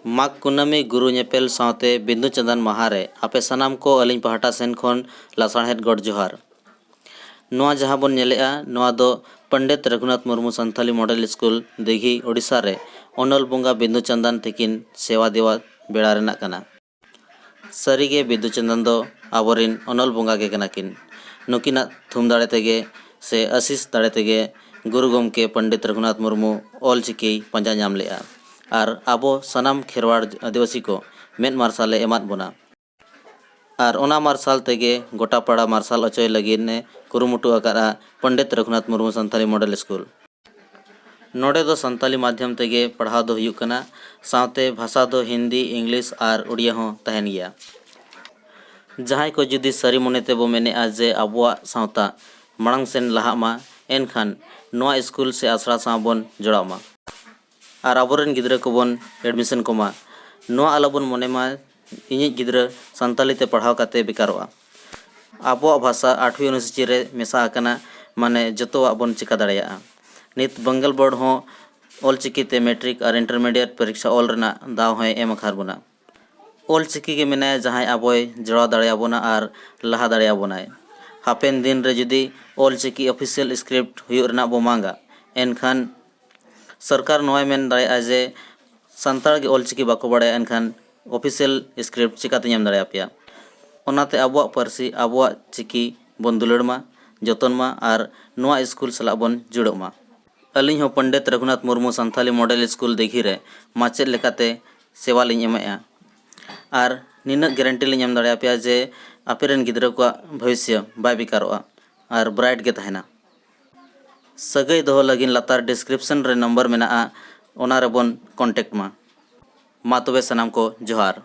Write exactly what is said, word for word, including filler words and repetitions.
ᱢᱟᱜᱽ ᱠᱩᱱᱟᱹᱢᱤ ᱜᱩᱨᱩ ᱧᱮᱯᱮᱞ ᱥᱟᱶᱛᱮ ᱵᱤᱫᱩ ᱪᱟᱸᱫᱟᱱ ᱢᱟᱦᱟ ᱨᱮ ᱟᱯᱮ ᱥᱟᱱᱟᱢ ᱠᱚ ᱟᱹᱞᱤᱧ ᱯᱟᱦᱴᱟ ᱥᱮᱱ ᱠᱷᱚᱱ ᱞᱟᱥᱟᱲᱦᱮᱫ ᱜᱚᱰ ᱡᱚᱦᱟᱨ᱾ ᱱᱚᱣᱟ ᱡᱟᱦᱟᱸ ᱵᱚᱱ ᱧᱮᱞᱮᱜᱼᱟ, ᱱᱚᱣᱟ ᱫᱚ ᱯᱚᱱᱰᱤᱛ ᱨᱚᱜᱷᱩᱱᱟᱛᱷ ᱢᱩᱨᱢᱩ ᱥᱟᱱᱛᱷᱟᱞᱤ ᱢᱚᱰᱮᱞ ᱥᱠᱩᱞ, ᱫᱤᱜᱷᱤ, ᱳᱰᱤᱥᱟ ᱨᱮ ᱚᱱᱚᱞ ᱵᱚᱸᱜᱟ ᱵᱤᱫᱩ ᱪᱟᱸᱫᱟᱱ ᱛᱤᱠᱤᱱ ᱥᱮᱣᱟ ᱫᱮᱣᱟ ᱵᱮᱲᱟ ᱨᱮᱱᱟᱜ ᱠᱟᱱᱟ᱾ ᱥᱟᱹᱨᱤᱜᱮ ᱵᱤᱫᱩ ᱪᱟᱸᱫᱟᱱ ᱫᱚ ᱟᱵᱚᱨᱤᱱ ᱚᱱᱚᱞ ᱵᱚᱸᱜᱟ ᱜᱮ ᱠᱟᱱᱟ ᱠᱤᱱ᱾ ᱱᱩᱠᱤᱱᱟᱜ ᱛᱷᱩᱢ ᱫᱟᱲᱮ ᱛᱮᱜᱮ ᱥᱮ ᱟᱥᱤᱥ ᱫᱟᱲᱮ ᱛᱮᱜᱮ ᱜᱩᱨᱩ ᱜᱚᱢᱠᱮ ᱯᱚᱱᱰᱤᱛ ᱨᱚᱜᱷᱩᱱᱟᱛᱷ ᱢᱩᱨᱢᱩ ᱚᱞ ᱪᱤᱠᱤᱭ ᱯᱟᱸᱡᱟ ᱧᱟᱢ ᱞᱮᱜᱼᱟ᱾ ᱟᱨ ᱟᱵᱚ ᱥᱟᱱᱟᱢ ᱠᱷᱮᱨᱣᱟᱲ ᱟᱹᱫᱤᱵᱟᱹᱥᱤ ᱠᱚ ᱢᱮᱫ ᱢᱟᱨᱥᱟᱞᱮ ᱮᱢᱟᱫ ᱵᱚᱱᱟ᱾ ᱟᱨ ᱚᱱᱟ ᱢᱟᱨᱥᱟᱞ ᱛᱮᱜᱮ ᱜᱚᱴᱟ ᱯᱟᱲᱟ ᱢᱟᱨᱥᱟᱞ ᱚᱪᱚᱭ ᱞᱟᱹᱜᱤᱫ ᱮ ᱠᱩᱨᱩᱢᱩᱴᱩ ᱟᱠᱟᱫᱼᱟ ᱯᱚᱱᱰᱤᱛ ᱨᱚᱜᱷᱩᱱᱟᱛᱷ ᱢᱩᱨᱢᱩ ᱥᱟᱱᱛᱟᱞᱤ ᱢᱚᱰᱮᱞ ᱥᱠᱩᱞ᱾ ᱱᱚᱰᱮ ᱫᱚ ᱥᱟᱱᱛᱟᱞᱤ ᱢᱟᱫᱽᱫᱷᱚᱢ ᱛᱮᱜᱮ ᱯᱟᱲᱦᱟᱣ ᱫᱚ ᱦᱩᱭᱩᱜ ᱠᱟᱱᱟ, ᱥᱟᱶᱛᱮ ᱵᱷᱟᱥᱟ ᱫᱚ ᱦᱤᱱᱫᱤ, ᱤᱝᱞᱤᱥ ᱟᱨ ᱩᱲᱤᱭᱟ ᱦᱚᱸ ᱛᱟᱦᱮᱱ ᱜᱮᱭᱟ᱾ ᱡᱟᱦᱟᱸᱭ ᱠᱚ ᱡᱩᱫᱤ ᱥᱟᱹᱨᱤ ᱢᱚᱱᱮ ᱛᱮᱵᱚ ᱢᱮᱱᱮᱜᱼᱟ ᱡᱮ ᱟᱵᱚᱣᱟᱜ ᱥᱟᱶᱛᱟ ᱢᱟᱲᱟᱝ ᱥᱮᱱ ᱞᱟᱦᱟᱜ ᱢᱟ, ᱮᱱᱠᱷᱟᱱ ᱱᱚᱣᱟ ᱥᱠᱩᱞ ᱥᱮ ᱟᱥᱲᱟ ᱥᱟᱶ ᱵᱚᱱ ᱡᱚᱲᱟᱣ ᱢᱟ᱾ ᱟᱨ ᱟᱵᱚᱨᱮᱱ ᱜᱤᱫᱽᱨᱟᱹ ᱠᱚᱵᱚᱱ ᱮᱰᱢᱤᱥᱚᱱ ᱠᱚᱢᱟ᱾ ᱱᱚᱣᱟ ᱟᱞᱚᱵᱚᱱ ᱢᱚᱱᱮ ᱢᱟ ᱤᱧᱤᱡ ᱜᱤᱫᱽᱨᱟᱹ ᱥᱟᱱᱛᱟᱞᱤ ᱛᱮ ᱯᱟᱲᱦᱟᱣ ᱠᱟᱛᱮ ᱵᱮᱠᱟᱨᱚᱜᱼᱟ᱾ ᱟᱵᱚᱣᱟᱜ ᱵᱷᱟᱥᱟ ᱟᱴᱷᱣᱤ ᱚᱱᱩᱥᱩᱪᱤ ᱨᱮ ᱢᱮᱥᱟ ᱟᱠᱟᱱᱟ, ᱢᱟᱱᱮ ᱡᱚᱛᱚᱣᱟᱜ ᱵᱚᱱ ᱪᱮᱠᱟ ᱫᱟᱲᱮᱭᱟᱜᱼᱟ᱾ ᱱᱤᱛ ᱵᱮᱝᱜᱚᱞ ᱵᱳᱨᱰ ᱦᱚᱸ ᱚᱞᱪᱤᱠᱤ ᱛᱮ ᱢᱮᱴᱨᱤᱠ ᱟᱨ ᱤᱱᱴᱟᱨᱢᱤᱰᱤᱭᱮᱴ ᱯᱚᱨᱤᱠᱠᱷᱟ ᱚᱞ ᱨᱮᱱᱟᱜ ᱫᱟᱣ ᱦᱚᱸᱭ ᱮᱢ ᱟᱠᱟᱫ ᱵᱚᱱᱟ᱾ ᱚᱞᱪᱤᱠᱤ ᱜᱮ ᱢᱮᱱᱟᱭᱟ ᱡᱟᱦᱟᱸᱭ ᱟᱵᱚᱭ ᱡᱚᱲᱟᱣ ᱫᱟᱲᱮᱭᱟᱵᱚᱱᱟ ᱟᱨ ᱞᱟᱦᱟ ᱫᱟᱲᱮᱭᱟᱵᱚᱱᱟᱭ᱾ ᱦᱟᱯᱮᱱ ᱫᱤᱱ ᱨᱮ ᱡᱩᱫᱤ ᱚᱞᱪᱤᱠᱤ ᱚᱯᱷᱤᱥᱤᱭᱟᱞ ᱥᱠᱨᱤᱯᱴ ᱦᱩᱭᱩᱜ ᱨᱮᱱᱟᱜ ᱵᱚ ᱢᱟᱸᱜᱟ, ᱮᱱᱠᱷᱟᱱ ᱥᱚᱨᱠᱟᱨ ᱱᱚᱣᱟᱭ ᱢᱮᱱ ᱫᱟᱲᱮᱭᱟᱜᱼᱟ ᱡᱮ ᱥᱟᱱᱛᱟᱲ ᱜᱮ ᱚᱞᱪᱤᱠᱤ ᱵᱟᱠᱚ ᱵᱟᱲᱟᱭᱟ, ᱮᱱᱠᱷᱟᱱ ᱚᱯᱷᱤᱥᱤᱭᱟᱞ ᱥᱠᱨᱤᱯᱴ ᱪᱤᱠᱟᱹᱛᱮᱧ ᱮᱢ ᱫᱟᱲᱮᱭᱟᱯᱮᱭᱟ? ᱚᱱᱟᱛᱮ ᱟᱵᱚᱣᱟᱜ ᱯᱟᱹᱨᱥᱤ, ᱟᱵᱚᱣᱟᱜ ᱪᱤᱠᱤ ᱵᱚᱱ ᱫᱩᱞᱟᱹᱲ ᱢᱟ, ᱡᱚᱛᱚᱱ ᱢᱟ ᱟᱨ ᱱᱚᱣᱟ ᱥᱠᱩᱞ ᱥᱟᱞᱟᱜ ᱵᱚᱱ ᱡᱩᱲᱟᱹᱜ ᱢᱟ᱾ ᱟᱹᱞᱤᱧ ᱦᱚᱸ ᱯᱚᱱᱰᱤᱛ ᱨᱚᱜᱷᱩᱱᱟᱛᱷ ᱢᱩᱨᱢᱩ ᱥᱟᱱᱛᱷᱟᱞᱤ ᱢᱚᱰᱮᱞ ᱥᱠᱩᱞ ᱫᱤᱜᱷᱤ ᱨᱮ ᱢᱟᱪᱮᱫ ᱞᱮᱠᱟᱛᱮ ᱥᱮᱵᱟ ᱞᱤᱧ ᱮᱢᱮᱜᱼᱟ᱾ ᱟᱨ ᱱᱤᱱᱟᱹᱜ ᱜᱮᱨᱮᱱᱴᱤ ᱞᱤᱧ ᱮᱢ ᱫᱟᱲᱮᱭᱟᱯᱮᱭᱟ ᱡᱮ ᱟᱯᱮ ᱨᱮᱱ ᱜᱤᱫᱽᱨᱟᱹ ᱠᱚᱣᱟᱜ ᱵᱷᱚᱵᱤᱥᱥᱚ ᱵᱟᱭ ᱵᱮᱠᱟᱨᱚᱜᱼᱟ ᱟᱨ ᱵᱨᱟᱭᱤᱴ ᱜᱮ ᱛᱟᱦᱮᱱᱟ᱾ ᱥᱟᱹᱜᱟᱹᱭ ᱫᱚᱦᱚ ᱞᱟᱹᱜᱤᱫ ᱞᱟᱛᱟᱨ ᱰᱤᱥᱠᱨᱤᱯᱥᱚᱱ ᱨᱮ ᱱᱚᱢᱵᱚᱨ ᱢᱮᱱᱟᱜᱼᱟ, ᱚᱱᱟ ᱨᱮᱵᱚᱱ ᱠᱚᱱᱴᱮᱠᱴ ᱢᱟ᱾ ᱢᱟ ᱛᱚᱵᱮ ᱥᱟᱱᱟᱢ ᱠᱚ ᱡᱚᱦᱟᱨ᱾